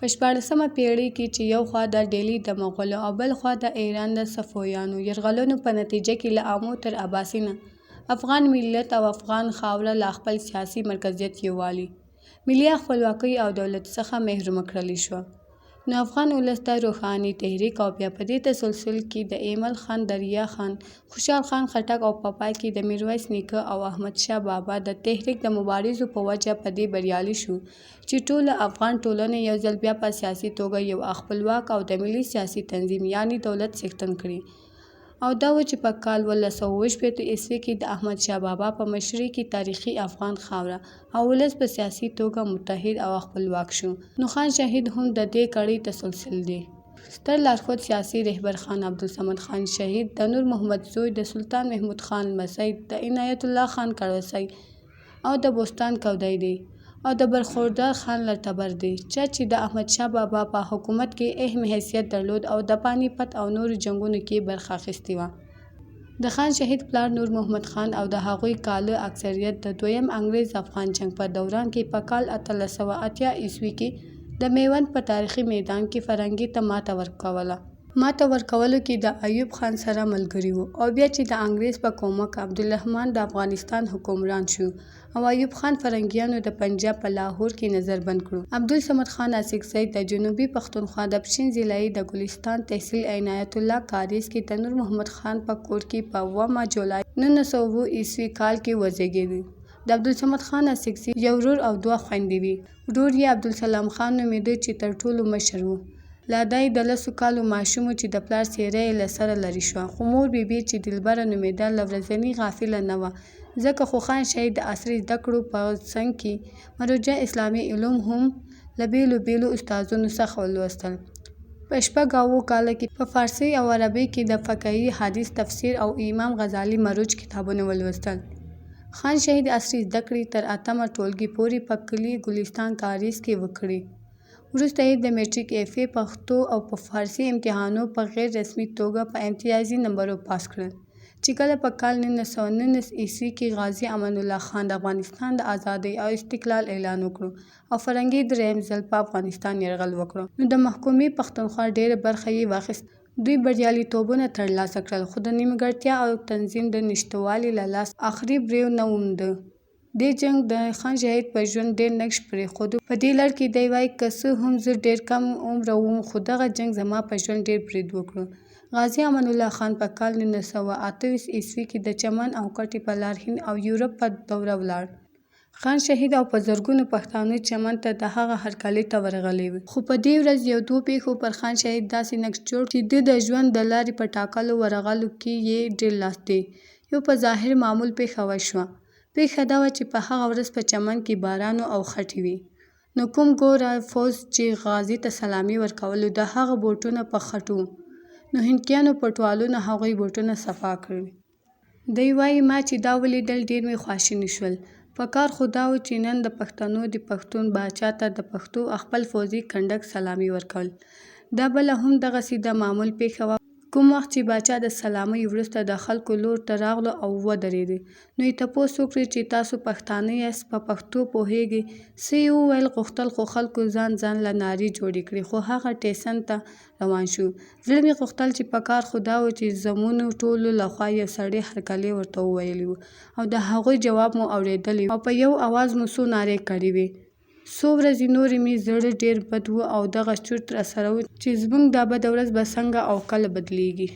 په شپاړسمه پېړۍ کې چې یو خوا د ډیلي د مغولو او بل خوا د ایران د صفویانو یرغلونو په نتیجه کې له آمو تر اباسینه افغان ملت او افغان خاوره له خپل سیاسي مرکزیت، یووالي، ملي خپلواکۍ او دولت څخه محرومه کړل شوه، نو افغان ولس د روښاني تحریک او بیا په دې تسلسل کې د ایمل خان، دریا خان، خوشحال خان خټک او په پای کې د میرویس نیکه او احمد شاه بابا د تحریک د مبارزو په وجه په دې بریالي شو چې ټوله افغان ټولنه یو ځل بیا په سیاسي توګه یو خپلواک او د ملي سیاسي تنظیم یعنی دولت څښتن کړي. او دا و چې په کال 1767 عیسوي کې د احمد شاه بابا په مشرۍ کې تاریخي افغان خاوره او ولس په سیاسي توګه متحد او خپلواک شو. نو خان شهید هم د دې کړۍ تسلسل دی. ستر لارښود سیاسي رهبر خان عبدالصمد خان شهید د نور محمد زوی، د سلطان محمود خان لمسی، د عنایت الله خان کړوسی او د بوستان کودی دی او د برخوردار خان له ټبر دی، چا چې د احمدشاه بابا په حکومت کې اهم حیثیت درلود او د پاني پت او نورو جنګونو کې یې برخه اخیستې وه. د خان شهید پلار نور محمد خان او د هغوی کاله اکثریت د دویم انګریز افغان جنګ په دوران کې په کال 1880 عیسوي کې د میوند په تاریخي میدان کې فرنګي ته ماته ورکوله. ماته ورکولو کې د ایوب خان سره ملګري وو او بیا چې د انګریز په کومک عبدالرحمن د افغانستان حکمران شو او ایوب خان فرنګیانو د پنجاب په لاهور کې نظر بند کړو. عبدالصمد خان اڅکزی د جنوبي پښتونخوا د پښین ضلعې د ګلستان تحصیل عنایت الله کاریز کې د نور محمد خان په کور کې په اوومه جولای 1907 عیسوي کال کې وزېږېد. د عبدالصمد خان اڅکزي یو ورور او دوه خویندې وې. ورور یې عبدالسلام خان نومېده چې تر ټولو مشر و. لا دی د لسو کالو ماشوم و چې د پلار څېره یې له سره لرې شوه، خو مور بي بي چې دلبره نومېده له ورځني غافله نه وه، ځکه خو خان شهید د عصري زده کړو په څنګ کې مروجه اسلامي علوم هم له بېلو بېلو استادانو څخه ولوستل. په شپږاوو کال کې په فارسۍ او عربۍ کې د فقهي، حدیث، تفسیر او امام غزالي مروج کتابونه ولوستل. خان شهید عصري زده کړې تر اتمه ټولګي پورې په کلي ګلستان کاریز کې وکړې. وروسته یې د میټریک اېف اې پښتو او په فارسي امتحانو په غیر رسمي توګه په امتیازي نمبرو پاس کړل. چې کله په کال 1919 عیسوي کې غازي امان الله خان د افغانستان د ازادۍ او استقلال اعلان وکړو او فرنګي دریم ځل په افغانستان یرغل وکړو نو د محکومې پښتونخوا ډېره برخه یې واخیسته. دوی بریالیتوبونه ترلاسه کړل خو د نیمګړتیا او تنظیم د نشتوالي له لاسه اخري بری نه وموند. دې جنګ د خان شهید په ژوند ډېر نقش پرېښود. په دې لړ کې دی وايي، که څه هم زه ډېر کم عمره وم خو دغه جنګ زما په ژوند ډېر برید وکړو. غازي امان الله خان په کال 1928 عیسوي کې د چمن او کوټې په لار هند او یورپ په دوره ولاړ. خان شهید او په زرګونو پښتانه چمن ته د هغه هرکلي ته ورغلي وو. خو په دې ورځ یو دوو پېښو پر خان شهید داسې نقش جوړ کړ چې د ده د ژوند د لارې په ټاکلو ورغلو کې یې ډېر لاس دی. یو په ظاهر معمول پېښه وشوه. پېښه دا وه چې په هغه ورځ په چمن کې باران و او خټې وې. نو کوم ګوره فوځ چې غازي ته سلامي ورکولو د هغه بوټونه په خټو وو. نو هندکیانو په ټوالونو هغوی بوټونه صفا کړل. دی وايي ما چې دا ولیدل ډېر مې خواشیني شول. په کار خو دا و چې نن د پښتنو دې پښتون باچا ته د پښتو خپل فوځي کنډک سلامي ورکول. دا بله هم دغسې د معمول پېښه وه. کوم وخت چې باچا د سلامۍ وروسته د خلکو لور ته راغلو او ودرېد نو یې تپوس وکړو چې تاسو پښتانه یاست په پښتو پوهېږئ؟ څه یې وویل غوښتل خو خلکو ځان ځان له نارې جوړې کړې خو هغه ټېسن ته روان شو. زړه مې غوښتل چې په کار خو دا و چې زمونو ټولو له خوا یو سړي هرکلی ورته وویلی و او د هغوی جواب مو اورېدلی و او په یو اواز مو څو نارې کړې وې. څو ورځې نورې مې زړه ډېر بد و او دغه چورت راسره و چې زمونږ دا بده ورځ به څنګه او کله بدلېږي.